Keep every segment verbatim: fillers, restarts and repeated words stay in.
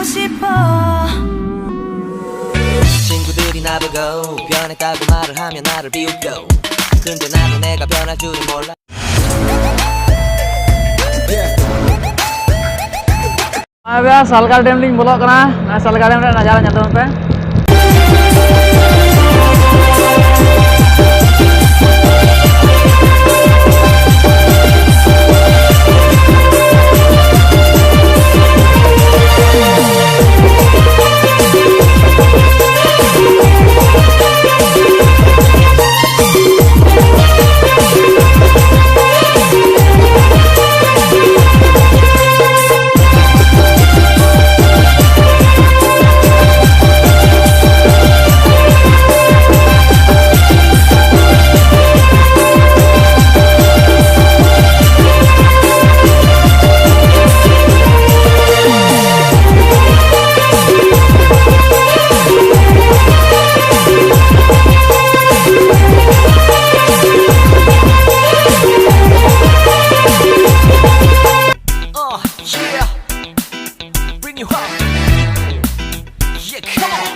싶어. 친구들이 나보고 변했다고 말을 하면 나를 비웃고, 근데 나도 내가 변할 줄은 몰라. ᱟᱨ ᱥᱟᱞᱜᱟ dam ᱞᱤᱧ ᱵᱚᱞᱚᱜ ᱠᱟᱱᱟ᱾ ᱱᱚᱣᱟ ᱥᱟᱞᱜᱟ ᱰᱮᱢ ᱨᱮᱭᱟᱜ ᱱᱟᱡᱟᱨᱟ ᱧᱮᱞ ᱛᱟᱵᱚᱱ ᱯᱮ᱾ Uh, yeah. Bring you up. Yeah, come on.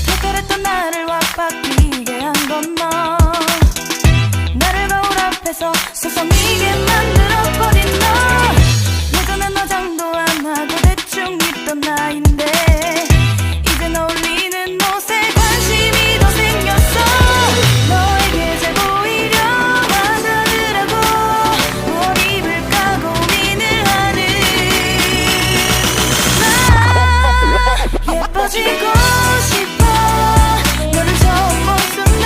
특별했던 나를 와 바뀌게 한 건 너. 나를 거울 앞에서 서성이게 만들어버린 너. 예전엔 화장도 안 하고 대충 입던 나인데, 이젠 어울리는 옷에 관심이 더 생겼어. 너에게 잘 보이려, 화 받으라고 뭘 입을까 고민을 하는 나. 예뻐지고 싶어. 너를 처음 본 순간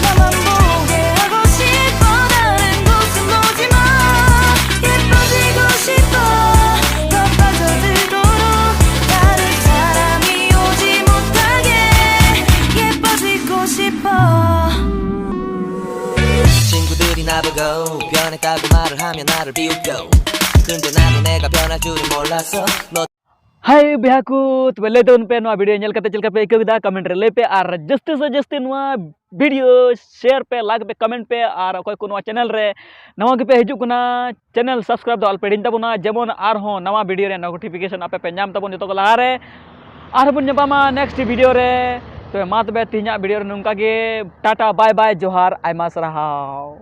나만 보게 하고 싶어. 다른 곳은 보지 마. 예뻐지고 싶어. 더 빠져들도록 다른 사람이 오지 못하게. 예뻐지고 싶어. 친구들이 나보고 변했다고 말을 하면 나를 비웃고, 근데 나도 내가 변할 줄은 몰랐어. 너 ᱦᱟᱭ ᱵᱚᱭᱦᱟ ᱠᱚ, ᱛᱚᱵᱮ ᱞᱟᱹᱭ ᱛᱟᱵᱚᱱ ᱯᱮ, ᱱᱚᱣᱟ ᱵᱷᱤᱰᱤᱭᱳ ᱧᱮᱞ ᱠᱟᱛᱮ ᱪᱮᱫ ᱞᱮᱠᱟ ᱯᱮ ᱟᱹᱭᱠᱟᱹᱣ ᱠᱮᱫᱟ? ᱠᱚᱢᱮᱱᱴ ᱨᱮ ᱞᱟᱹᱭ ᱯᱮ, ᱟᱨ ᱡᱟᱹᱥᱛᱤ ᱥᱮ ᱡᱟᱹᱥᱛᱤ ᱱᱚᱣᱟ ᱵᱷᱤᱰᱤᱭᱳ ᱥᱮᱭᱟᱨ ᱯᱮ, ᱞᱟᱭᱤᱠ ᱯᱮ, ᱠᱚᱢᱮᱱᱴ ᱯᱮ, ᱟᱨ ᱚᱠᱚᱭ ᱠᱚ ᱱᱚᱣᱟ ᱪᱮᱱᱮᱞ ᱨᱮ ᱱᱟᱣᱟ ᱜᱮᱯᱮ ᱦᱤᱡᱩᱜ ᱠᱟᱱᱟ, ᱪᱮᱱᱮᱞ ᱥᱟᱵᱥᱠᱨᱟᱭᱤᱵ ᱫᱚ ᱟᱞᱚᱯᱮ ᱦᱤᱲᱤᱧ ᱛᱟᱵᱚᱱᱟ, ᱡᱮᱢᱚᱱ ᱟᱨᱦᱚᱸ ᱱᱟᱣᱟ ᱵᱷᱤᱰᱤᱭᱳ ᱨᱮᱭᱟᱜ ᱱᱳᱴᱤᱯᱷᱤᱠᱮᱥᱚᱱ ᱟᱯᱮ ᱯᱮ ᱧᱟᱢ ᱛᱟᱵᱚᱱ ᱡᱚᱛᱚ ᱠᱚ ᱞᱟᱦᱟᱨᱮ᱾ ᱟᱨᱦᱚᱸ ᱵᱚᱱ ᱧᱟᱯᱟᱢᱟ ᱱᱮᱠᱥᱴ ᱵᱷᱤᱰᱤᱭᱳ ᱨᱮ᱾ ᱛᱚᱵᱮ ᱢᱟ ᱛᱚᱵᱮ ᱛᱮᱦᱮᱧᱟᱜ ᱵᱷᱤᱰᱤᱭᱳ ᱨᱮ ᱱᱚᱝᱠᱟ ᱜᱮ, ᱴᱟᱴᱟ, ᱵᱟᱭ ᱵᱟᱭ, ᱡᱚᱦᱟᱨ, ᱟᱭᱢᱟ ᱥᱟᱨᱦᱟᱣ᱾